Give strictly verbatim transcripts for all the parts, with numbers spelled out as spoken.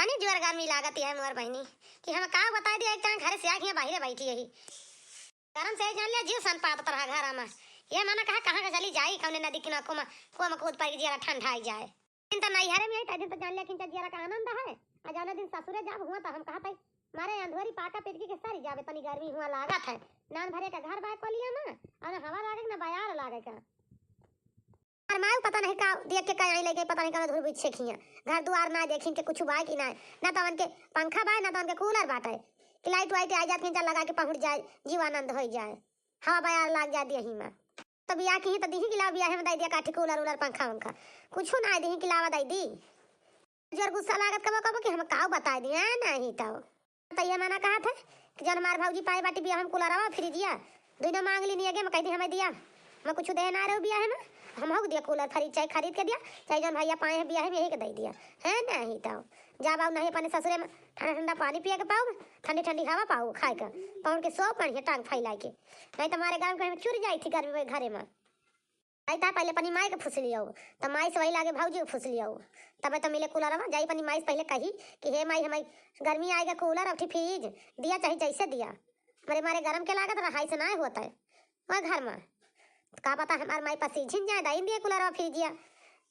तनी जोर गर्मी लागत है मोर बहिनी कि हम का बताई दी, एक टाइम घरे से आके हियाँ बाहरे बैठी यही। गरम से जान लिया जीव सन पादत रहा घर में। ये मना कहा कहाँ के चली जाई, कौने नदी किनारे कुआँ में, कुआँ में कूद पाई, जियरा ठंडा आई जाए। दिन तो नैहरे में आई, तै दिन तो जान लिया कि जियरा का आनंद है। आ जाने दिन ससुरे जाब हुआ तो हम कहा तई मारे अंधोरी पाका पिटकी के सरी जाबे, तनी गर्मी हुआ लागत है। नान भरे का घर बाय कोलिया में, और न हवा लागे के, न बयार लागे का। और माई पता नहीं का देख के कहीं लगे, पता नहीं कौन धूल बिछे खिया। घर दुआर ना देखिन के कुछ बाय कि ना, ना तो उनके पंखा बाय, ना तो उनके कूलर बाटे कि लाइट वाइट आ जात, खींचा लगा के पहुँच जाए, जीव आनंद हो जाए, हवा बयार लाग जाए देही में। तो बियाह की ही तो दीही कि लाओ बियाह में दे दिया काठी कूलर उलर पंखा उंखा, कुछ ना दीही कि लावा दे दी। जोर गुस्सा लागत कबो कबो कि हम काऊ बताई दिए, हैं, नहीं तो। तो ये मना कहा थे कि जौन हमार भौजी पाए बाटी बियाह में कूलरवा, फ्रिजिया, दुइनो मांग ली नियगे में कह दी हमें दिया। मैं कुछ दे ना रहे बियाह में, हम हो दिया कूलर फ्रिज, चाहे खरीद के दिया, चाहे जौन भैया पाए हैं बियाह में यही के दे दिया, है नहीं तो। जा बाऊ नहीं अपने ससुरे में ठंडा ठंडा पानी पिए के पाऊ, ठंडी ठंडी हवा पाऊ खाए के, पहुन के सो बढ़िया टांग फैला के, नहीं तो हमारे गाँव के हम चुर जाई थी गर्मी में घरे में। आई ता पहले अपनी माई के फुसलियाऊ, त माई से वही लागे भौजी के फुसलियाऊ। तबे तो मिले कूलरवा, जाई अपनी माई से पहले कही कि हे माई, हमारी गर्मी आएगा, कूलर अउठी फ्रिज दिया, चाहे जैसे दिया, हमरे मारे गरम के लागत रहाई से ना होता है वह घर में। तो का पता हमार माई पसीझिन जाए, दाइन दिए कूलरवा फ्रिजिया।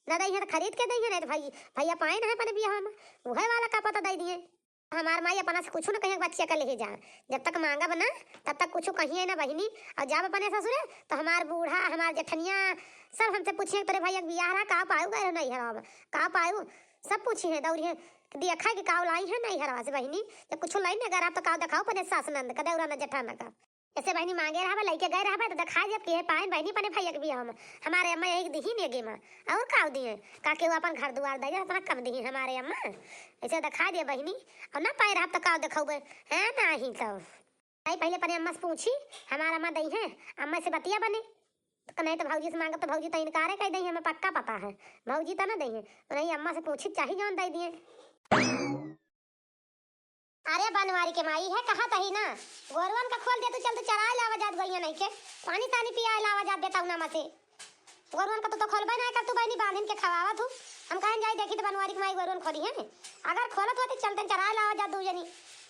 ना दई है तो खरीद के दई है, नहीं तो भाई भैया पाए ना है अपने बियाह में, वह वाला का पता दे दिए। हमार माई अपना से कुछ न कहे बच्चिया का लेहे जा, जब तक मांगब ना तब तक कुछ कहिए ना बहिनी। और जब अपने ससुरे तो हमार बूढ़ा, हमार जेठनिया सब हमसे पूछिए, "तोरे भैया के बियाह रहा, का पायु गए हो नैहरवा में, का पायु?" सब पूछी है, दौरी है, "देखा कि काव लाई है नैहरवा से बहिनी, जब कुछ लाई ना अगर आप तो काव दिखाओ अपने सास नंद का, देवरा न जेठाना का।" ऐसे बहिनी मांगे रहबे, लइके गए रहबे तो दिखा जब कि हे पाए बहिनी अपने भैया के बियाह में हमारे अम्मा यही दिही ने गे माँ, और काव दिए, का केहू अपन घर दुआर दे, इतना कम दिही हमारे अम्मा। ऐसे दिखा दिया बहिनी, और ना पाए रहब तो काव दिखौबे, हैं, नाही तो। आई पहले अपने अम्मा से पूछी, हमार अम्मा दई है, अम्मा से बतिया बने। तो नहीं तो भौजी से मांगब तो भौजी तो इनकारे कह दई है, हमें पक्का पता है। भौजी तो ना दई है, तो नहीं अम्मा से पूछी चाही जौन दे दिए। अरे बनवारी के माई है, कहा तही ना, गोरुअन का खोल दे तू, चल तू चराए लावा जात गइया नहीं के, पानी तानी पियाए लावा जात बेटा उना में से। गोरुअन का तू तो खोलबे ना कर तू बहिनी, बांधिन के खवावत हूँ। हम कहें जाई देखी तो बनवारी के माई गोरुअन खोली है, अगर खोलत होती चलते चराए लावा जात दू जनी।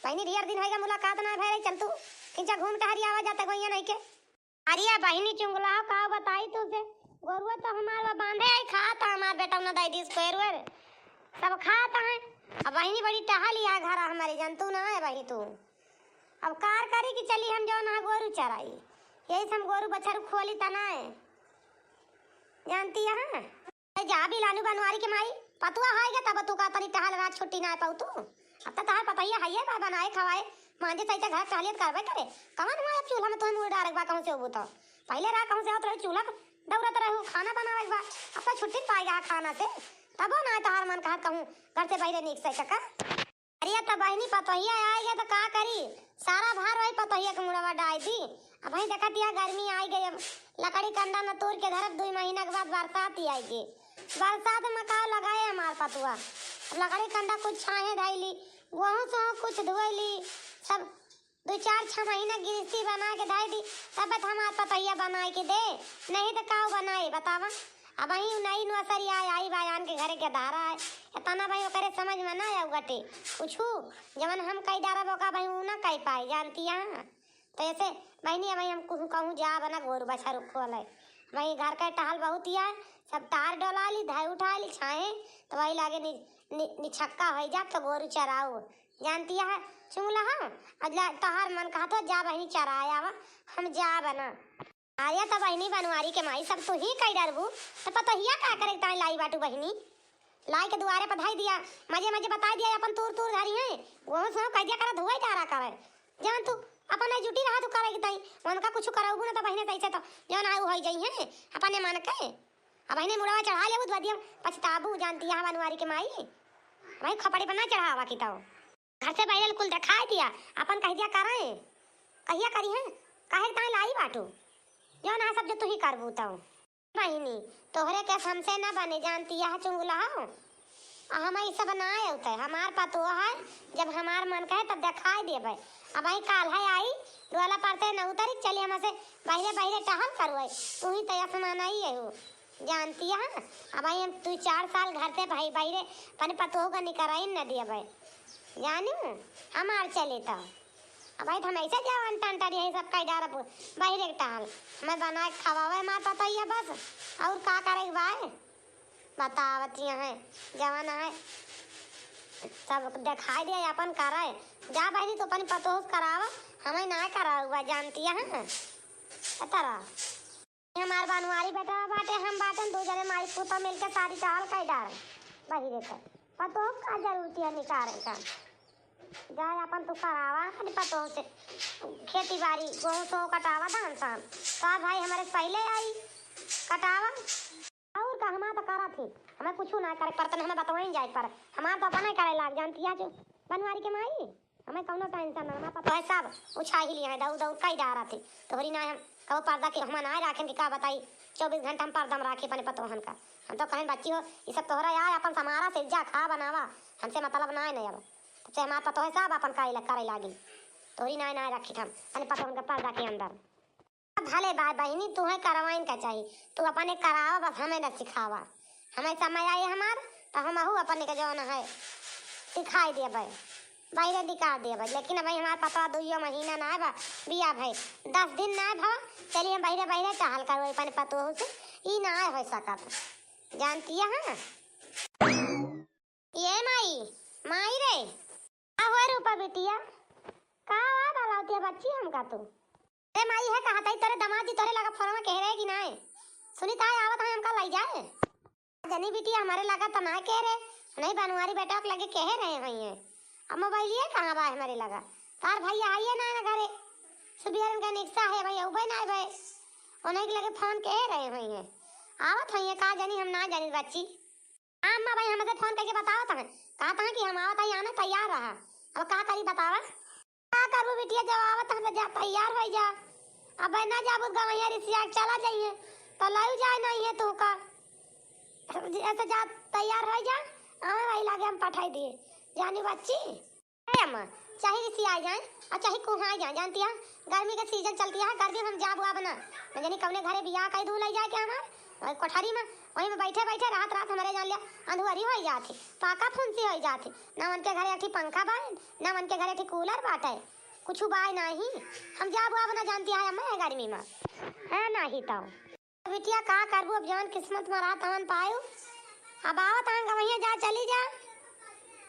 बहिनी ढेर दिन होइगा मुलाकात ना भय रही, चल तू खींचा घूम टहरी आवा जाते गइया नहीं के। अरे बहिनी चुंगला हो, का बताई तुझसे, गोरुआ तो हमार बा बांधे आई, खात हमार बेटा उन्हें दे दिस कोयर वेर, सब खात है। अब बहिनी बड़ी टहली आ घर हमारे, जानतू ना है बहिनी तू। अब कार करी कि चली हम जौन है गोरू चराई, यही से हम गोरू बछरू खोली तना है, जानती है। ए, जा भी लानू बनवारी के माई, पतुआ हाय गे तब तू का तनी टहल रहा, छुट्टी ना पाऊ तू। अब तो तहार पतैया हइये बा, बनाए खवाए, मांजे सहिते घर टहलियत करबे करे। कवन हुआ अब चूल्हा में तोहे मुड़ डारे के बा, कहूँ से होबू तो? पहले रहा कहूँ से होत रहे चूल्हा के दौड़त रहे हो, खाना बनावे के बा। अब तो छुट्टी पाए गा खाना से, तबो ना तहार मन कहत कहूँ घर से बहिरे नीक से कका। अरे त बहिनी पतोहिया आए गए त का करी, सारा भार वही पतोहिया के मुड़वा डाल दी। अब वही देखत या गर्मी आए गए, अब लकड़ी कंडा न तोड़ के धरब, दुई महीना के बाद बरसात ही आए गए। बरसात में का लगाए हमार पतुआ, अब लकड़ी कंडा कुछ छाहे धैली, वहू से कुछ धोइली, सब दुई चार छह महीना गिरस्ती बना के धै दी, तब त हमार पतोहिया बनाए के दे, नहीं त का बनाए बतावा। अब वही नई नौसरी आए, आई बायान के घरे के धारा है, इतना भाई ओकरे समझ में ना आऊ गटे कुछू, जवन हम कई डारब ओका भाई ऊ ना कई पाए, जानती है। तो ऐसे बहिनी, अब हम कहूँ, कहूँ जाब ना गोरू बछरू खोले, वही घर के टहल बहुत ही है, सब तार डोला ली, धाई उठा ली, छाए, तो वही लागे नि, नि, निछक्का हो जाब तो गोरू चराऊ, जानती है, चुंगला हो। अब ला, तोहार मन कहत हो जा बहिनी चराए आवा, हम जाब ना। अरे त बहिनी बनवारी के माई, सब तू ही कई डरबू, त पतोहिया का करे ताई लाई बाटू बहिनी? लाई के दुआरे पर धई दिया, मजे मजे बताई दिया, अपन तूर तूर धरी है, वहू से कह दिया करा धुआई डारा करे। जवन तू अपन जुटी रहा तू करे के ताई, उनका कुछ करबू ना त बहिने तैसे तो जवन आऊ होई जाई है अपने मन के। अब बहिने मुड़वा चढ़ा लेबू, तो बदिया पछताबू, जानती है बनवारी के माई। भाई खपड़ी पर ना चढ़ावा की तो। घर से बहिरे कुल दिखाई दिया, अपन कह दिया करें, कहिया करी है, काहे ताई लाई बाटू, जवन है सब जो तू ही करबू तो। बहिनी, तोहरे के हमसे ना बने, जानती है चुंगला हो। आ हम ई सब ना होते, हमार पतोह है, जब हमार मन कहे तब दिखाई देबे। अब आई काल है आई, डोला परते न उतरी, चली हमसे बहिरे बहिरे टहल करुए, तू ही तो आसमान आई है हो, जानती है। अब आई हम तू चार साल घर से भाई बहिरे पन पतोह का निकराई न दिए भाई। जानी हमार चले तो। अब भाई, हम ऐसे जावन टंटर यही सब कह डारब, बहिरे के टहल। हमें बनाए के खवावे मार पतोहिया बस, और का करे के बाय? बतावत यहाँ जवन है, सब देखाई दे, अपन करे। जा बहिनी, तू अपनी पतोह से करावा, हमें ना करावा, जानती है। ए तरह हमार बनवारी बेटा बाटे, हम बाटन, दू जने माई पूता मिलके सारी टहल कई डारे। बहिरे कर पतोह का जरूरत है निकारे का? जाए अपन तू करावा अपनी पतोह से खेती बाड़ी, गोहूँ सो कटावा, धान सान। तो भाई हमारे पहले आई कटावा। और का, हमार तो करत ही, हमें कुछ ना करे पड़त, हमें बतवाइन जाए पर हमार तो अपने करे लाग, जानती है जो बनवारी के माई। हमें कौनो टेंशन ना, हमार पतोह सब उछाही लिए हैं, दौड़ दौड़ कई डारत ही। तोहरी ना हम कबो पर्दा के हम ना राखें कि का बताई, चौबीस घंटा हम पर्दा में राखी अपने पतोहन का। हम तो कहें, बच्ची हो, ये सब तोहरा यार अपन समारा से जा खा बनावा, हमसे मतलब ना है नहीं। अब तब से हमार पतोह सब अपन करे ला-, करे लागी। तोहरी ना ना रखी हम अपने पतोहन का पर्दा के अंदर। भले बा-, बहिनी, तुहे करवाइन का चाही, तू अपने करावा, बस हमें न सिखावा। हमें समय आई हमार, तो हमहू अपने के जौन है सिखाई देबै, बहिरे निकाल देबै। लेकिन अबही हमार पतवा दुइयो महीना ना बा, बिया भई दस दिन ना भवा, चली हम बहिरे बहिरे टहल करबै अपने पतोहू से, ई ना हो सकत, जानती है। ये माई, माई रे, का हुआ रूपा बिटिया? का हुआ बलावती है बच्ची हमका तू? अरे माई है कहत है तोरे दामाद जी तोरे लगा फोनवा कहे रहे कि नाय? सुनी ताय आवत है हमका लई जाए। जनी बिटिया हमारे लगा त ना कह रहे, नहीं बनवारी बेटा के लगे कहे रहे हुई है। अब मोबाइलिया कहाँ बा हमारे लगा? तार भैया आइए ना, ना घरे। सुबियरन का निक्सा है भाई, उबे ना भाई। उन्हें के लगे फोन कहे रहे हुई है। आवत हुई है का जनी हम ना जानी बच्ची। हाँ अम्मा भाई, हमसे फोन करके बतावत हैं, कहत हैं कि हम आवत हैं, आने तैयार रहा। अब का करी बतावा? का करबू बिटिया, जब आवत हैं तो जा तैयार हो जा। अब ना जाबू गवैया रिसिया के चला जाइए, तो लऊ जाए नहीं है तू का। ऐसे जा तैयार हो जा, आवे वही लागे हम पठाई दिए। जानी बच्ची? ए अम्मा, चाहे रिसिया जाए और चाहे कुहाई जाए, जानती है गर्मी का सीजन चलती है, गर्मी में हम जाब आब ना। न जानी कौने घरे बियाह कई दूँ लई जाए के हमार, वही कोठरी में, वही में बैठे बैठे रात रात हमारे जान लिया अंधुअरी होई जात है, पाका फुंसी होई जात है। ना उनके घरे एक ठी पंखा बाय, ना उनके घरे एक ठी कूलर बाटे, कुछ बाय नाही। हम जाब आब ना, जानती है अम्मा, ये गर्मी में। है नाही तो। बिटिया का करबू, अब जवन किस्मत में रहा तवन पायू। अब आवत हन गवैया, जा चली जा।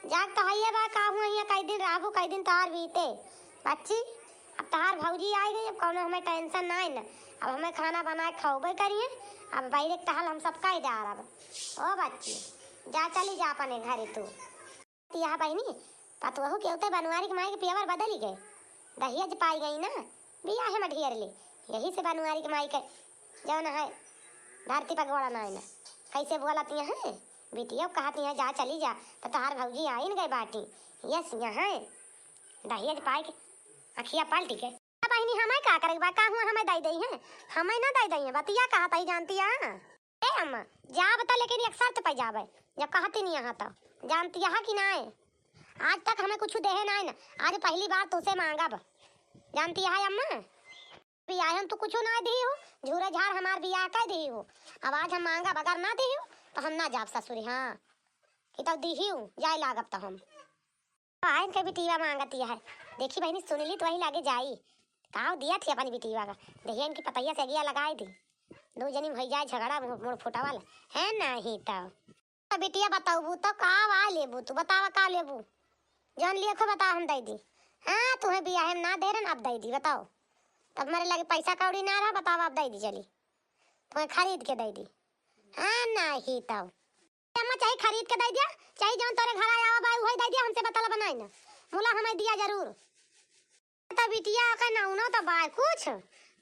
जाग तो हइये बा, का हुआ हियाँ कई दिन रहबू, कई दिन तोहार बीते। बच्ची, अब तोहार भौजी आई गई, अब कौनो हमें टेंशन नाई न। अब हमें खाना बनाए खौबे करिए, अब बैरे के टहल हम सब कई डारब। ओ बच्ची, जा चली जा अपने घरे तू। यह बहिनी, पतोहू के उते बनवारी के माई के पियवर बदली गए, दहेज पाई गई ना, बियाहे में ढेर ले, यही से बनवारी के माई के जौन है धरती पर गोड़ा नाई ना। कैसे बोलत यहाँ बिटिया, कहत यहाँ जा चली जा, तो तोहार भौजी आइन गए बाटी, यस यहाँ दहेज पाई के अखिया पलटी के। बहिनी, हमें का करे के बा? का हुआ हमें दई दई है? हमें ना दई दई है, बतिया कहत ही जानती है। ए अम्मा, जाब त लेकिन एक शर्त पे जाबे, जब कहती नहीं यहाँ तो जानती है कि नाय? आज तक हमें कुछ देहे नाय ना, आज पहली बार तुसे मांगब, जानती है अम्मा? बियाह हम तो कुछ ना दी हो, झूरे झार हमार बियाह कर दी हो, अब आज हम मांगब, अगर ना दी हो तो हम ना जाब ससुरी। हाँ, कि तब दी हो, जाए लागब तो हम। आयन के बिटिया मांगती है। देखी बहिनी, सुन ली तो वही लागे जाई। काव दिया थी अपनी बिटिया का, दहियन की पतैया से अगिया लगाई दी। दो जनी में हो जाए झगड़ा, मुड़, मुड़ फुटावल है नहीं तो। तो बिटिया बताऊबू तो का वा लेबू तू, बतावा का लेबू? जौन लियो खो बताओ, हम दे दी। हाँ, तुम्हें बियाह में ना दे रहन, अब दे दी, बताओ। तब मेरे लगे पैसा कौड़ी ना रहा, बताओ, अब दे दी चली। तुम्हें खरीद के दे दी। हाँ, नहीं तो। अम्मा, चाहे खरीद के दे दिया, चाहे जौन तोरे घर आवा बाय, उहे दे दिया, हमसे बतला बनाई ना। मुला हमें दिया जरूर। तो बिटिया के नौनो तो बाय कुछ,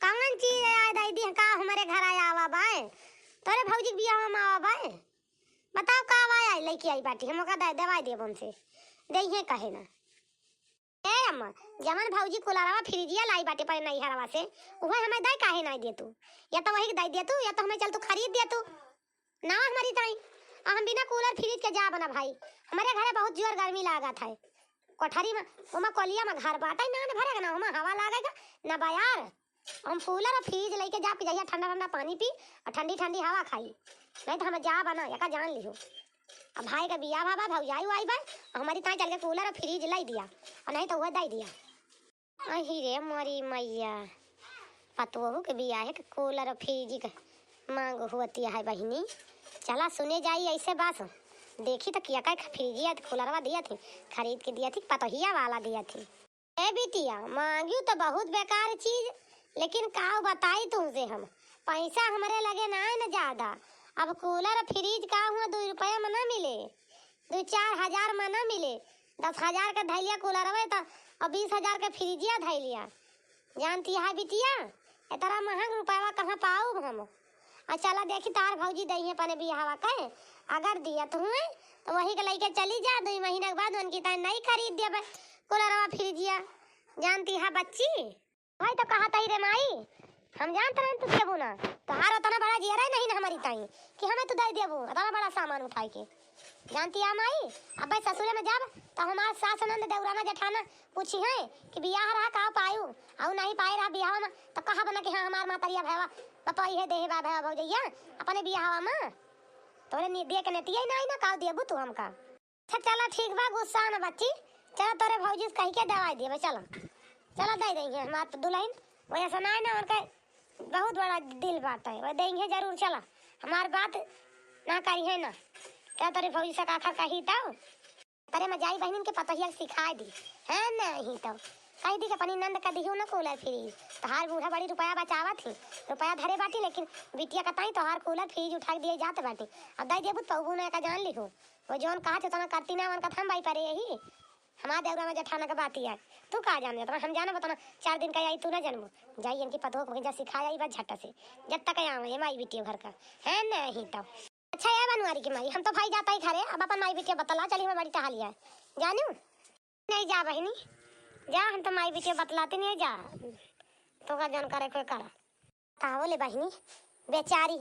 कौन चीज आय दे दी, का हमारे घर आवा बाय, तोरे भौजी के बियाह में आवा बाय। बताओ का बाय, आई लइके आई बाटी, हम ओका दे, देवाई देब हमसे, देइहे कहे ना। ए अम्मा, जवन भौजी कुलारवा फ्रिजिया लाई बाटे पर नैहरवा से, उहे हमें दे काहे नाई दे तू? या तो वही के दे दे तू, या तो हमें चल तू खरीद दे तू। ना हमारी ताई, आ हम बिना कूलर फ्रिज के जाब ना भाई। हमारे घरे बहुत जोर गर्मी लागत है। कोठरी में, ओमा कोलिया में घर बाटे, ना न भरे ना, ओमा हवा लागेगा, ना बयार। हम कूलर और फ्रिज लेके जाब कि जहिया ठंडा ठंडा पानी पी और ठंडी ठंडी हवा खाई। नहीं तो हम जाब ना, एका जान लिहो। अब भाई का बियाह भा बा, भौजाई उआई बा, हमरी ताई चल के कूलर और फ्रिज लाई दिया, और नहीं तो वह दई दिया। अही रे मोरी मैया, पतोहू के बियाहे के कूलर और फ्रिज के मांग होती है बहिनी। चला सुने जाई ऐसे बात, देखी तो किया का फ्रिजिया तो कूलरवा दिया थी, खरीद के दिया थी, पतोहिया वाला दिया थी। ए बिटिया, मांगियो तो बहुत बेकार चीज, लेकिन का बताई तुमसे हम, पैसा हमरे लगे ना है न ज्यादा। अब कूलर फ्रिज का हुआ दो रुपया में ना मिले, दो चार हजार में ना मिले, दस हजार का धैलिया कूलरवे तो, और बीस हजार का फ्रिजिया धैलिया। जानती है बिटिया, इतना महंग रुपया कहाँ पाऊब हम? और चला देखी तार भौजी दई है अपने बियाहवा के, अगर दियत हुए तो वही के लइके चली जा, दो महीना के बाद उनकी ताई नहीं खरीद देबे कूलरवा फ्रिजिया। जानती है बच्ची, भाई तो कहा तई रे माई, हम जानत रहन तू देबू ना, तोहार उतना बड़ा जियरा ही नहीं ना हमारी ताई कि हमें तू दे देबू उतना बड़ा सामान उठाई के। जानती है माई, अब भाई ससुरे में जब तो हमार सास नंद देवराना जेठाना पूछी है कि बियाह रहा का पायू, और नहीं पाए रहा बियाह में तो कहा बना कि हाँ हमार मातरिया भैया पतोही है देहे बा भैया भौजैया अपने बियाहवा में। तोरे नि-, दे के नेतिया ही नहीं ना, का देबू तू हमका? अच्छा चला ठीक बा, गुस्सा न बच्ची, चला तोरे भौजी से कही के दवाई देबे, चला, चला दे देंगे हमार तो दुल्हन, वो ऐसा ना है ना, उनका बहुत बड़ा दिल बात है, वो देंगे जरूर, चला, हमार बात ना करी है ना, क्या तोरे भौजी से काखा कही तब? तरे में जाई बहनिन के पतोहिया के सिखाए दी, है नहीं तो कह दी कि अपनी नंद का दिहू ना कूलर फ्रिज, तोहार बूढ़ा बड़ी रुपया बचावत ही, रुपया धरे बाटी, लेकिन बिटिया का ताई तोहार कूलर फ्रिज उठा के दिए जात बाटी, अब दे देबू तो पौबू ना का जान लिहू। वो जौन कहा थे उतना करती ना, उनका थम बाई परे यही। हमार देवरा में जेठाना के बात ही है, तू का जाने, उतना हम जाना, उतना चार दिन का आई, तू ना जानबू। जाई इनकी पतोह को भेजा सिखा आई बा झट से, जब तक आवे ये माई बिटिया घर का, है नहीं तो। अच्छा ये बनवारी की माई, हम तो भाई जाता ही घरे, अब अपन माई बिटिया बतला चली, हमें बड़ी टहलिया है, जानू? नहीं जा बहिनी, जा, हम तो माई बिटिया बतलाती नहीं जा, तो का जौन करे कोई करा। का बोले बहिनी, बेचारी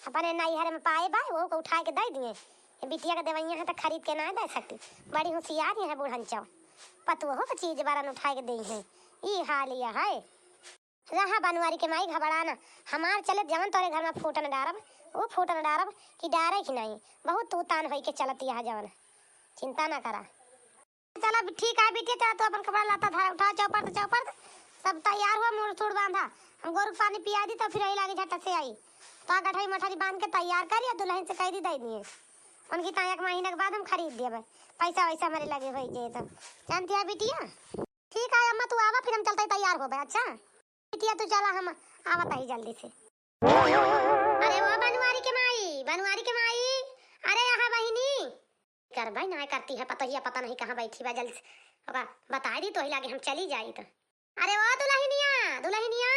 अपने नैहर में पाए बा, वो को उठाए के दे दिए। ये बिटिया के देवैया है तो खरीद के ना दे सकती, बड़ी होशियार है बूढ़न चौ, पतोह के चीज बरन उठाए के दे है, ई हाल यह है। रहा बनवारी के माई घबरा ना, हमार चले जवन तोरे घर में फूटन डारब, वो फूटन डारब कि डारे ही नहीं, बहुत तूतान होई के चलत यह जवन, चिंता ना करा। चला ठीक है बिटिया, चला तू अपन कपड़ा लत्ता धरा, उठा चौपट, चौपट, सब तैयार हुआ, मूड़ सूड़ बांधा, हम गोरू के पानी पिया दी तो फिर यही लागे झट से आई, तो गठरी मठरी बांध के तैयार कर या दुल्हन से कह दी दे दिए, उनकी ताई एक महीना के बाद हम खरीद देबे, पैसा वैसा हमारे लगे होई जाए तो, जानती है बिटिया? ठीक है अम्मा, तू आवा, फिर हम चलते तैयार होबे। अच्छा बिटिया, तू चला, हम आवत ही जल्दी से। अरे वो बनवारी के माई, बनवारी के माई, अरे यहाँ बहिनी। करबै ना करती है पतोहिया, पता नहीं कहाँ बैठी बा, जल्दी से ओका बताई दी तो ही लागे हम चली जाई तो। अरे वो दुल्हनिया, दुल्हनिया,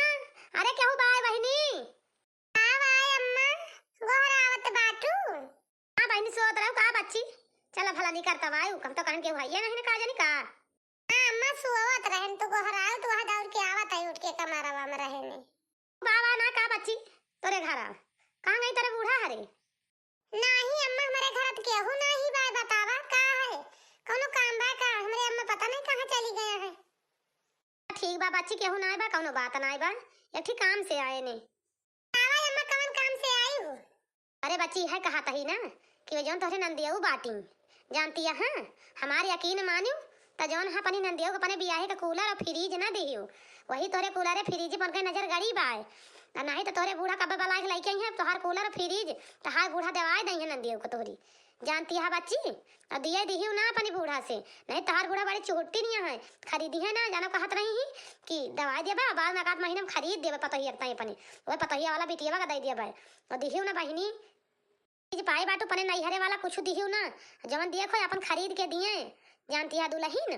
अरे केहू बाय बहिनी? का बाय अम्मा, गोहरावत बाटू? हाँ बहिनी, सोत रहू का बच्ची? चला भला नहीं करता बायू, हम तो कहन केहू हइये नहीं ना, का जानी का। हाँ, अम्मा, सुअवत रहन, तू गोहराउ, तू वहाँ दौड़ के आवत है, उठ के कमरवा में रहे ने। बाबा ना का बच्ची, तोरे घर आ। कहाँ गई तोरे बूढ़ा हरे? नाही अम्मा, हमरे घर त केहू नाही बा, बतावा का है? कौनो काम बा का? हमरे अम्मा पता नहीं कहाँ चली गया है। ठीक बा बच्ची, केहू नाही बा, कौनो बात नाही बा, एक ठी काम से आए ने। आवा अम्मा, कवन काम से आई हो? अरे बच्ची, है कहा तही ना कि वे जौन तोहरे नंदियऊ बाटी, जानती है, हाँ, हमार यकीन मानियो, त जौन है अपनी नंदियऊ के अपने बियाहे के कूलर और फ्रिज ना दिहियो, वही तोहरे कूलर फ्रिज पर के नजर गड़ी बाय, आ नाही तो तोहरे बूढ़ा कब्बे बलाय के लइके अइहें, तोहार कूलर फ्रिज, तोहार बूढ़ा देवाय दइहें नंदियऊ के तोहरी, जानती है बच्ची, और दिए दिहियो ना अपनी बूढ़ा से, नहीं तोहार बूढ़ा बड़ी चुहुट्टी निया है, खरीदी है ना, जानो कहत रही ही कि दवाई देबा, बाद में एक आध महीना में खरीद देबा, पतोहिया के ताई अपने, वह पतोहिया वाला बिटिया का दे देबा, और दिहियो ना बहिनी, चीज पाए बाटू पने नैहरे वाला कुछ दिहियो ना, जवन दिए खोए अपन खरीद के दिए, जानती है दुलहिन।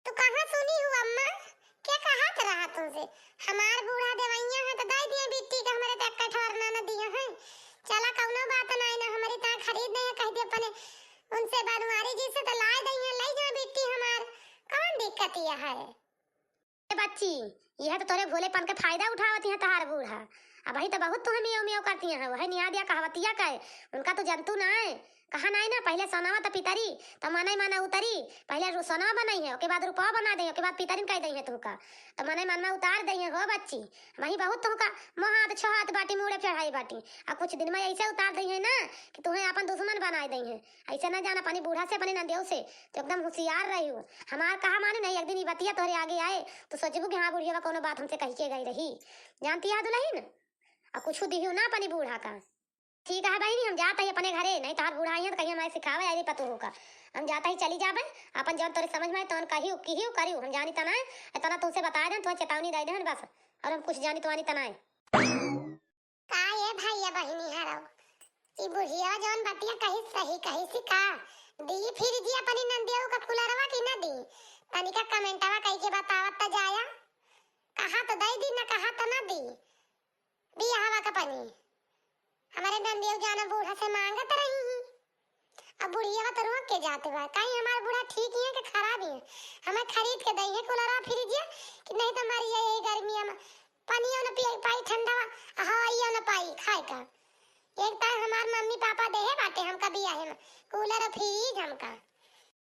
तू कहाँ सुनी हूँ अम्मा? के कहत रहा तुमसे? हमार बूढ़ा देवैया है तो दे दिए बिट्टी के, हमरे तो एक कठोर ना, ना दिए हैं। चला कौनो बात नाई ना, हमारी ता खरीद नहीं है, कह दिए अपने उनसे बनवारी जी से तो लाए दई है, ले जा बिट्टी हमार, कौन दिक्कत यह है? ए बच्ची, यह तो तोरे भोलेपन के फायदा उठावत है तहार बूढ़ा। अबही तो बहुत तुम्हें मियाँ मियाँ करती हैं, वही निया दिया कहावतिया का है, उनका तो जनतू ना है, कहा नाई ना, पहिले सोनवा त पितरी, त मनई मन उतरी। पहिले रु-, सोनवा बनइहैं, ओके बाद रुपवा बना देइहैं, ओके बाद पितरिन कइ देइहैं तुहका। त मनई मन में उतार देइहैं हो बच्ची। हमहीं बहुत तुहका मोहात छोहात बाटी, मूड़े चढ़ाई बाटी। आ कुछ दिन में अइसे उतार देइहैं ना कि तुहैं आपन दुश्मन बनाइ देइहैं। अइसे ना जान अपनी बूढ़ा से, अपनी नंदियो से, त एकदम हुसियार रहिउ। हमार कहा मानिउ नहीं, एक दिन ई बतिया तोहरे आगे आए, त सोचबू कि हाँ, बुढ़िया कउनो बात हमसे कहि के गइ रही। जानतिउ दुलहिन, आ कुछु दिहिउ ना अपनी बूढ़ा का। ठीक है बहिनी, हम जात हई अपने घरे, नहीं तोहार बूढ़ा अइहैं त कहिहैं हमरे सिखावे आइली पतोहू का। हम जात हई, चली जाबे, आपन जउन तोरे समझ में आए तउन कहिउ, किहिउ, करिउ, हम जानी त नाई, एतना तुहसे बताइ देन, तुहैं चेतावनी दइ देन बस, अउर हम कुछ जानी तवानी त नाई। का ए भइया बहिनी हरौ, ई बुढ़िया जउन बतिया कहिस सही कहिस का? दी फ्रिजिया अपनी नंदियो का कूलरवा कि ना दी? तनिका कमेंटवा कइ के बतावत त जाया, कहा त दइ दी, ना कहा त ना दी। बियाहवा का पनी हमरे नंदियो जानो बूढ़ा से मांगत रही ही। अब बुढ़िया तो रोक के जात बा, कहीं हमार बूढ़ा ठीक ही है कि खराब ही है? हमें खरीद के दइहैं कूलरवा फ्रिजिया कि नहीं त मर जाई यही गर्मिया में। पनियो न पिए पाई, ठंडवा हवाइयो न पाई खाए का। एक त हमार मम्मी पापा देहे बाटे हमका बियाहे में कूलर और फ्रिज हमका।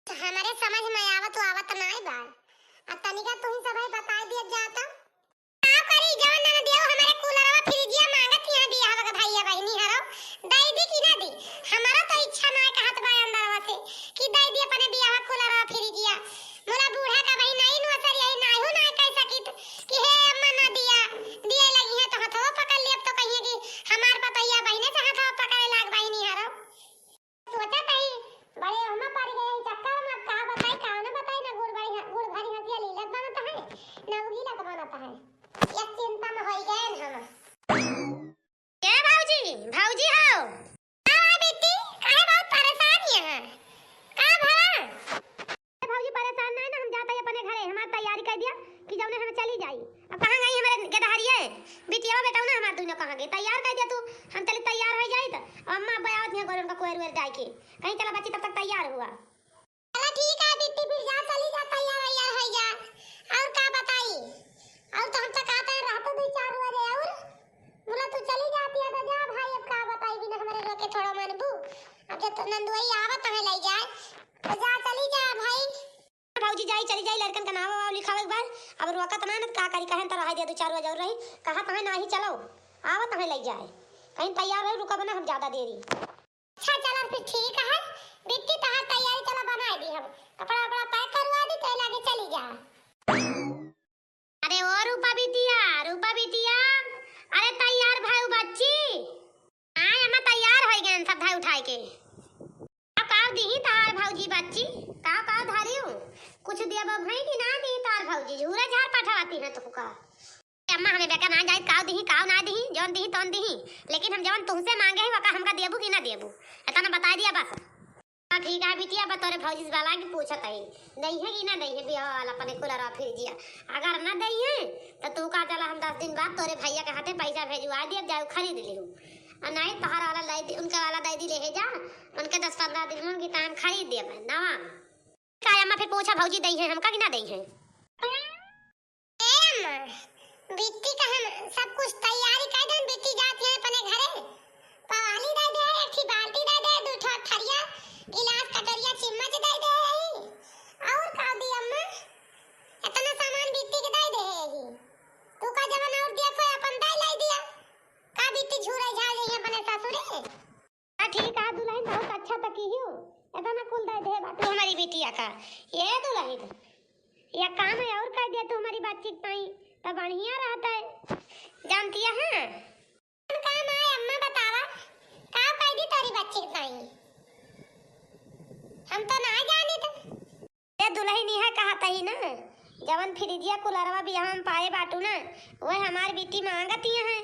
त हमरे समझ में आवत आवत नाई बा। आ तनिका तुही सभई बताइ दिया जा त। का करी, जउन ननदियो हमरे कूलरवा फ्रिजिया मांगत हियाँ बियाहवा के भइया बहिनी हरौ, दइ दी कि ना दी? हमरा त इच्छा नाई कहत बा अंदरवा से कि दइ दी अपने बियाहवा कूलरवा फ्रिजिया। मोला बूढ़ा का बहिन नाई नु असर यही नाई हूँ नाई कहि सकित कि हे अम्मा ना दिया, दिए लगिहैं त हथवा पकड़ लेब त कहिहैं कि हमार पतोहिया बहिने से हथवा पकड़े लाग बहिनी हरौ। सोचत हई, बड़े ओहमा परि गए हई चक्कर में, अब का बताई, का ना बताई, ना गुड़ भरी, गुड़ भरी हंसिया लीलत बनत है, ना उगीलत बनत है। ये चिंता में होई गए हम। ए भौजी, भौजी हो। का है बिट्टी? काहे बहुत परेशान यहाँ? का भला? ए भौजी, परेशान नाई ना, हम जात हई अपने घरे, हमार तैयारी कइ दिया कि जउने हम चली जाई। अब कहाँ गई हमरे गेदहरिया? बिटिया बेटवा ना हमार दुनो कहाँ गई? तैयार कइ दिया तू, हम चली तैयार होइ जाई त। अब अम्मा अब्बा आवत हियाँ गोरे उनका कोयर वेर डाइ के। कहीं चला बच्ची, तब तक तैयार हुआ। चला ठीक है बिट्टी, फिर जा चली जा, तैयार वैयार होइ जा। और का बताई? और तो हम तो कहते हैं रहते दो चार बजे और बोला तू चली जाती है तो जा भाई, अब का बताई बिना हमरे रोके थोड़ा मनबू। अब जब तो नंदुआई आवत हमें ले जाए तो जा चली जा भाई। भौजी जाई, चली जाई, लड़कन का नाव वाव लिखावे के बाद। अब रोकत ना, न का करी, कहें त रहे दे, दो चार रोज और रही, कहा तहें नाही, चलो, आवा तहें लई जाए, कहीं तैयार रही, रुकब ना हम ज्यादा देरी। अच्छा, चला फिर ठीक है, बिट्टी तहार तैयारी चला बनाए दी हम, कपड़ा वपड़ा पैक करवा दी, तो लागे चली जा। अरे ओ रूपा बिटिया, रूपा बिटिया, अरे तैयार भयू बच्ची। हाँ अम्मा, तैयार होइ गए सब धाई उठाए के। अब काव दिही तार भौजी बच्ची, काव काव धारियो, कुछ दिया बा भाई कि ना दिही तार भौजी, झूरा झार पठवाती है तुमका। अम्मा हमें बेकार ना जाए, काव दिही काव ना दिही, जौन दिही तौन दिही, लेकिन हम जौन तुमसे मांगे ही वका हमका देबू कि ना देबू, इतना बता दिया बस। हाँ, ठीक है बिटिया, अब तोरे भौजी से बला के पूछत है, दइहे कि ना दइहे बियाह वाला अपने कूलर और फ्रिजिया। अगर ना दइहे, तो तू का चला, हम दस दिन बाद तोरे भैया के हाथे पैसा भेजवा दिए, जाओ खरीद लिहू। और नहीं, तोहरा वाला दइ दी, उनका वाला दइ दी, ले जा, उनके दस पन्द्रह दिन में उनकी टाइम खरीद दिए मैं, नवा। का अम्मा फिर पूछा, भौजी दइहे हमका कि ना दइहे? ए अम्मा, बिट्टी का हम सब कुछ तैयारी कर देन, बिट्टी जात है अपने घरे। पवाली दे दे, एक ठी बाल्टी दे दे, दू ठो थरिया, गिलास, कटोरिया, चिम्मच दे दे। और का दी अम्मा? इतना सामान बिट्टी के दे दे ही। तू का जवन और दिया कोई अपन दे लाई दिया। का बिट्टी झूरे झाड़ गई है अपने ससुरे? हाँ, ठीक है दुल्हन, बहुत अच्छा तो की हूँ। इतना कुल दे दे बा तू हमारी बिटिया का। ये दुल्हन, या काम है और कह दिया तू हमारी बच्ची के ताई, तो बढ़िया रहता है। जानती है, हाँ? कौन काम आए अम्मा बतावा, का कह दी तोरी बच्ची के ताई? हम तो ना जानी तो। ए दुल्हन, इहे कहत ही ना, जवन फ्रिजिया कूलरवा बियाह में पाए बाटू ना, वह हमार बिट्टी मांगत ही है।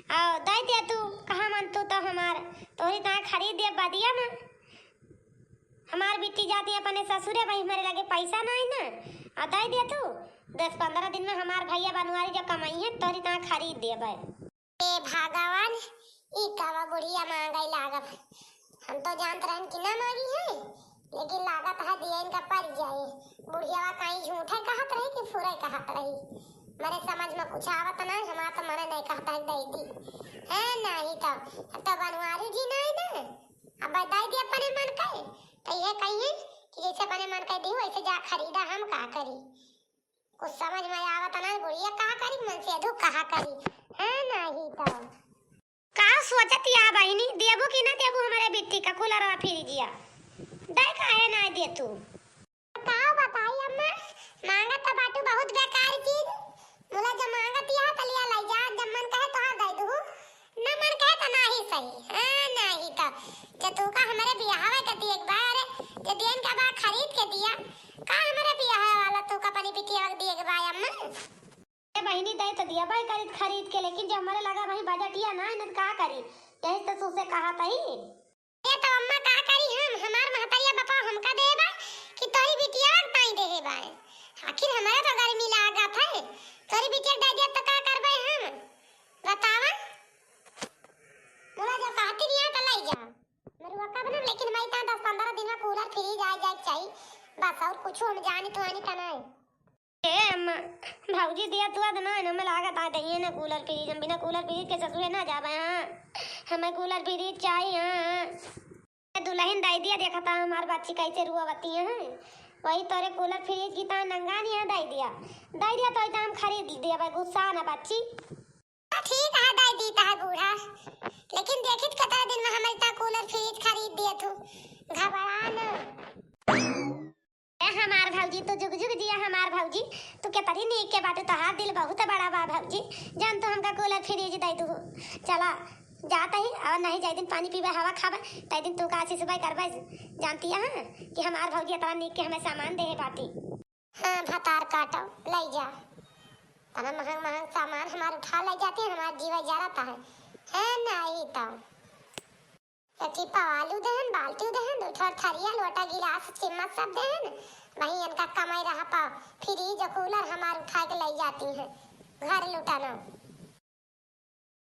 और दे दे तू, कहा मन तू तो हमार, तोहरी ताई खरीद दे बदिया में। हमार बिट्टी जाती अपने ससुरे, भाई हमारे लगे पैसा ना है ना, आ दे दे तू। दस पन्द्रह दिन में हमार भैया बनवारी जो कमाई है, तोहरी ताई खरीद देबे। ए भगवान, ई कावा बुढ़िया मांगै लागब। हम तो जानत रहन कि ना मांगी है, लेकिन लागत है दिया इनका पड़ जाए। बुढ़िया काई झूठे कहत रही कि फुरे कहत रही, मरे समझ में कुछ आवत ना, हमार तो मने नहीं कहता है दे दी। है नहीं तो, अब तो बनवारी जी नहीं ना, अब बताई दे अपने मन कहे, तो ये कहिए कि जैसे अपने मन कहे दी, वैसे जा खरीदा, हम का करी? कुछ समझ में आवत ना, बुढ़िया का करी, मन से अधू कहा करी। हाँ, नाही तो। का सोचत या बहिनी, देबू कि ना देबू हमरे बिट्टी का कूलरवा फ्रिजिया? दे काहे ना दे तू? का बताई अम्मा, मांगत तो बाटू बहुत बेकार चीज। मुला जब मांगत या त लिया लाई जा, जब मन कहे तोहार दे दू, न मन कहे त नाही सही। हाँ, नाही तो जब तू का हमरे बियाहवा के दिए के बा, अरे, जे देन का बा खरीद के दिया, का हमरे बियाह वाला तू का अपनी बिटिया के दिए के बा अम्मा? ए बहिनी, दे तो दिया भाई खरीद खरीद के, लेकिन जब हमरे लगा भाई बजटिया ना, न का करी, यही तो तुझसे कहा तही। ये तो अम्मा का करी हम, हमार महतरिया बापा हमका देबा कि तोरी बिटिया के ताई देहे बाए? आखिर हमारा तो गर्मी लागत है, तोरी बिटिया के दे दिया तो का करबे हम, बतावा? बोला जब कहती नहीं है तो लाई जा, मरुआ कब ना, लेकिन मैं इतना दस पन्द्रह दिन में कूलर फ्रिज आ जाए के चाहिए, बस और कुछ हम जानी तो आनी का नहीं। ए अम्मा, भौजी दिया तू अद ना, हमें लागत आ दहिए ना कूलर फ्रिज, हम बिना कूलर फ्रिज के ससुरे ना जाबे, हाँ। हमें कूलर फ्रिज चाहिए, हाँ। ए दुल्हन दे दिया, देखा था हमार बच्ची कैसे रुआवती है, वही तोरे कूलर फ्रिज की ता नंगा नहीं है, दे दिया, दे दिया तो इतना हम खरीद दिया भाई, गुस्सा ना बच्ची। हाँ, ठीक है, दे दीता है बूढ़ा, लेकिन देखित कतरा दिन में हमारे इतना कूलर फ्रिज खरीद दिया तू, घबरा ना। ए हमार भौजी, तू जुग जुग जिया हमार भौजी, तू केतरी नीक के बाटू, तोहार दिल बहुत बड़ा बा भौजी, जान तू हमका कूलर फ्रिज दे दू। चला, जात ही, और नहीं जाए दिन पानी पीबे, हवा खाबे, तै दिन तू का आशीष बाई करबे, जानती है कि हमार भौजी इतना नीक के हमें सामान देहे बाटी। हाँ, भतार काटो, ले जा, तना महंग महंग सामान हमार उठा ले जाती है, हमार जीवा जरता है, है ना? ई तो तो टिपा आलू देहन, बाल्टी देहन, दो ठो थरिया, लोटा, गिलास, चम्मच सब देहन। वही इनका कमाई रहा पाओ, फ्रिज और कूलर हमार उठा के ले जाती हैं घर लुटाना।